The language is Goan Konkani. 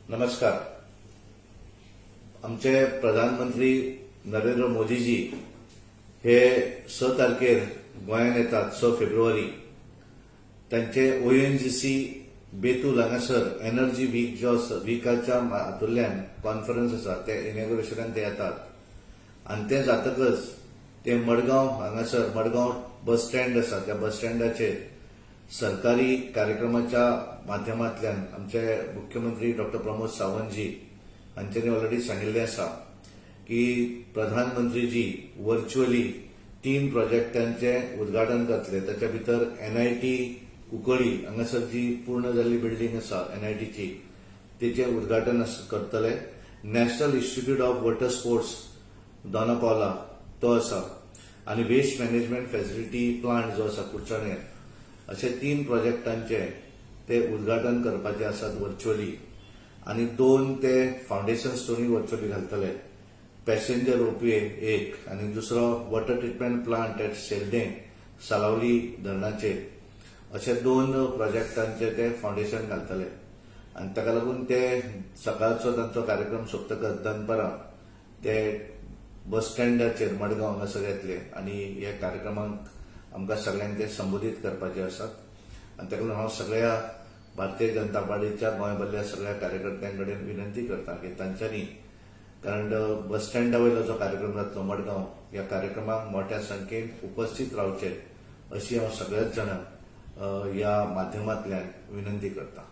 नमस्कार. आमचे प्रधानमंत्री नरेंद्र मोदीजी हे 6 तारखेर गोंयांत येतात, 6 फेब्रुवारी. तांचे ओएनजीसी बेतूल हांगासर एनर्जी वीक जो आसा, विकाच्या हातूंतल्यान कॉन्फरन्स आसा, ते इनॉग्रेशनाक ते येतात आनी ते जातकच ते मडगांव हांगासर मडगांव बस स्टँड आसा, त्या बस स्टँडाचेर सरकारी कार्यक्रमाच्या माध्यमांतल्यान आमचे मुख्यमंत्री डॉक्टर प्रमोद सावंतजी हांच्यांनी ऑलरेडी सांगिल्लें आसा की प्रधानमंत्रीजी वर्च्युअली तीन प्रोजेक्टांचे उद्घाटन करतले. ताच्या भितर एनआयटी कुंकळी हांगासर जी पूर्ण जाल्ली बिल्डींग आसा एनआयटीची, तेचें उद्घाटन करतले. National institute of water sports Dona Paula तो आसा आनी वेस्ट मॅनेजमेंट फॅसिलिटी प्लांट जो आसा कुडचणे, अशे तीन प्रोजेक्टांचे ते उद्घाटन करपाचे आसात वर्च्युअली आनी दोन ते फावंडेशन स्टोनी वर्च्युअली घालतले. पॅसेंजर रोपवे एक आनी दुसरो water treatment plant at Shelde Salaulim धरणाचेर, अशे दोन प्रोजेक्टांचे ते फावंडेशन घालतले. आनी ताका लागून ते सकाळचो तांचो कार्यक्रम सोंपतकच दनपरां ते बस स्टँडाचेर मडगांव हांगासर येतले आनी ह्या कार्यक्रमाक आमकां सगळ्यांक ते संबोधीत करपाचे आसात. आनी ताका लागून हांव सगळ्या भारतीय जनता पार्टीच्या गोंयभरल्या सगळ्या कार्यकर्त्यां कडेन विनंती करता की तांच्यांनी, कारण बस स्टँडा वयलो जो कार्यक्रम जातलो मडगांव, ह्या कार्यक्रमाक मोठ्या संख्येन उपस्थित रावचे अशी हांव सगळ्याच जाणांक ह्या माध्यमांतल्यान विनंती करता.